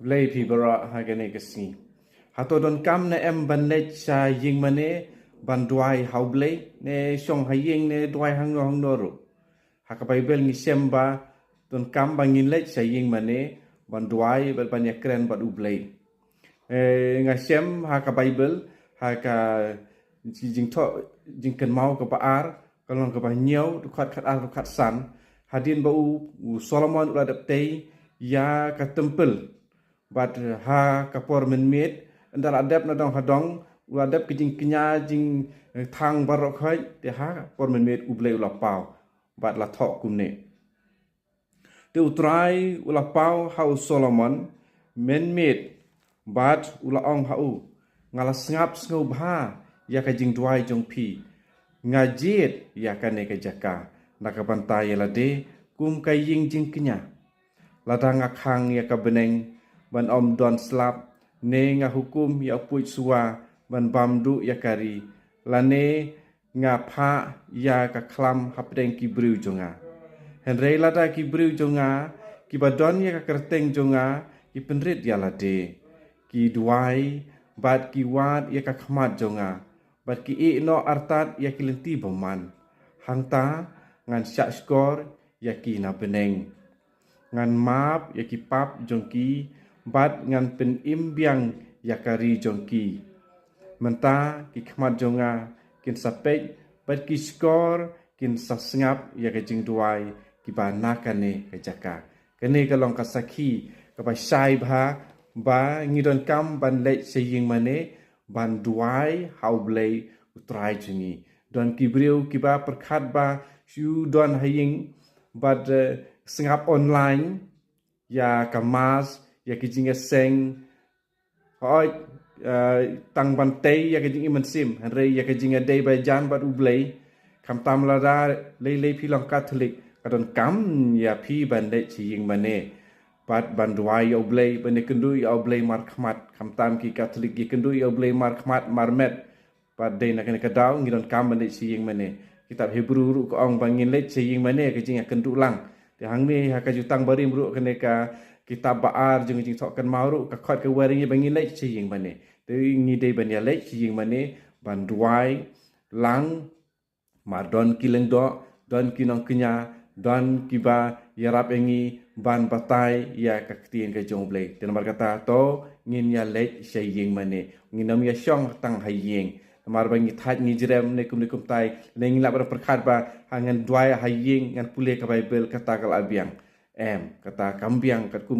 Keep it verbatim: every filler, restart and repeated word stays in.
Blei phi baroh ha kane ka sngi. Hato donkam ne em ban leit sha ïing mane ban duwai ha U Blei, ne shong ha ïing ne duwai hangno hangno ruh? Ha ka Baibl ngi shem ba donkam ba ngin leit sha ïing mane ban duwai bad ban ïakren bad U Blei. Eh, nga shem ha ka Baibl, ha ka jingthoh jingkynmaw kaba ar, ka lynnong kaba hynñiew, dkhot khatar, dkhot san, hadien ba u, u Solomon u la dep tei ïa ka templ. Bad ha ka por mynmiet, ynda la dep na dong ha dong, u la dep ka jingkñia jingthang baroh khoit, te ha ka por mynmiet U Blei u la paw bad la thoh kumne. Te U Trai u la paw ha u Solomon mynmiet bad u la ong ha u, nga la sngap sngewbha ïa ka jingduwai jong phi. Nga jied ïa kane ka jaka na ka bynta ïa lade kum ka ïing jingkñia. Lada nga khang ïa ka bneng ban ym don slap, ne nga hukum ïa u puit suwa ban bam duh ïa ka ri, lane nga phah ïa ka khlam hapdeng ki briew jong nga. Hynrei lada ki briew jong nga kiba don ïa ka kyrteng jong nga ki pynrit ïa lade, ki duwai bad ki wad ïa ka khmat jong nga, bad ki ïeh noh artat ïa ki lynti bymman, hangta ngan shahshkor ïa ki na bneng. Ngan map ïa ki pap jong ki bad ngan pynim biang ïa ka ri jong ki. Mynta ki khmat jong nga kin sa peit bad ki shkor kin sa sngap ïa ka jingduwai kiba na kane ka jaka. Kane ka long ka sakhi kaba shai bha ba ngi donkam ban leit sha ïing mane ban duwai ha U Blei U Trai jong ngi. Don ki briew kiba pyrkhat ba shu don ha ïing bad, eh, sngap online ïa ka mass, ïa ka jingïaseng, hooid, eh, tang ban tei ïa ka jingim mynsiem, hynrei ïa ka jingïadei ba jan bad U Blei. Khamtam lada lei lei phi long Katholik, ka donkam ïa phi ban leit sha ïing mane bad ban duwai ïa U Blei, ban ïakynduh ïa U Blei markhmat. Khamtam ki Katholik ki kynduh ïa U Blei markhmat, marmet. Bad dei na kane ka daw ngi donkam ban leit sha ïing mane. Kitab Hebru ruh ka ong ba ngin leit sha ïing mane, ka jingïakynduh lang. Te hangne ha ka Jutang Barim ruh, kane ka kitab ba ar jong ka Jingthoh Kynmaw ruh, ka khot ka wer ïa ngi ba ngin leit sha ïing mane. Te ngi dei ban ïaleit sha ïing mane ban duwai lang, mar don ki lyngdoh, don ki nongkñia, don kiba ïarap ïa ngi ban batai ïa ka ktien ka jong U Blei. Te namar kata to ngin ïaleit sha ïing mane. Ngin ym ïashong tang ha ïing. Namar ba ngi thait ngi jrem ne kumne kumtai, ne ngi lah ban pyrkhat ba ha ngan duwai ha ïing, ngan pule ka Baibl, kata ka la biang. Em, kata kam biang katkum